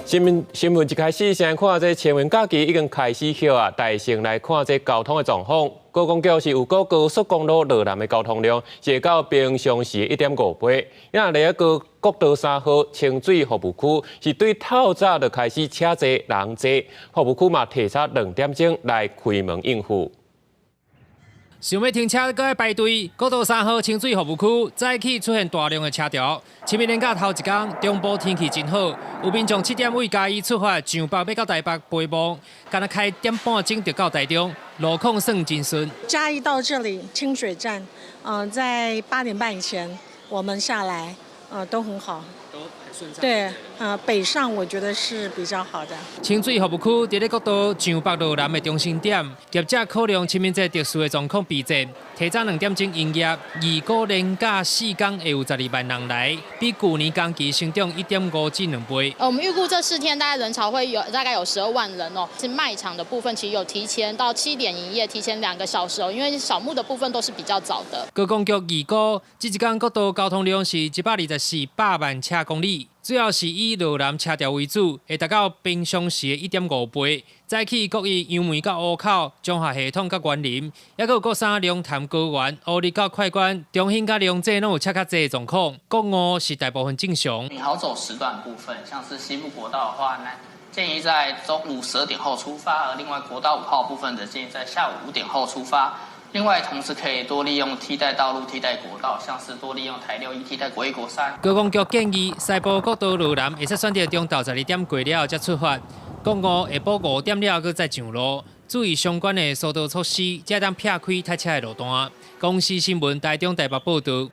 新聞新聞一開始先看這清明假期已經開始歇啊，但先來看這交通的狀況。高公局是預估高速公路羅南的交通量是會到平常時1.5倍。若來個國道3號清水服務區是對透早就開始車濟人濟，服務區嘛提早2點鐘來開門應付。想欲停車閣愛排隊，國道三號清水服務區早起出現大量的車潮。清明連假頭一工，中部天氣真好，有民眾7點對嘉義出發，上北欲到台北陪墓，敢若開點半鐘就到台中，路況算真順。嘉義到這裡清水站，在8點半以前我們下來，都很好。都很順暢。對，北上我覺得是比較好的。清水服務區佇咧國道上北落南的中心點，業者考量清明節特殊的狀況備戰，提早2點鐘營業。預估連假4工會有12萬人來，比舊年同期成長1.5至2倍。我們預估這4天大概人潮會有大概有12萬人哦。是賣場的部分，其實有提前到7點營業，提前2個小時哦，因為掃墓的部分都是比較早的。高公局預估，這一工國道交通量是124百萬車公里。主要是以羅南車潮為主，會達到平常時的1.5倍。早起各位楊梅到湖口、彰化系統佮員林，抑閣有國三龍潭高原、烏日到快關、中興佮龍井攏有車較濟的狀況。國五是大部分正常。你好走時段部分，像是西部國道的話呢，建議在中午12點後出發；而另外國道5號部分則建議在下午5點後出發。另外，同時可以多利用替代道路、替代國道，像是多利用台六一替代國一、國三。高公局建議西部國道羅南會使選擇中晝12點過了後才出發，國五下晡5點了後閣再上路，注意相關的疏導措施，才當避開塞車的路段。公視新聞台中台北報導。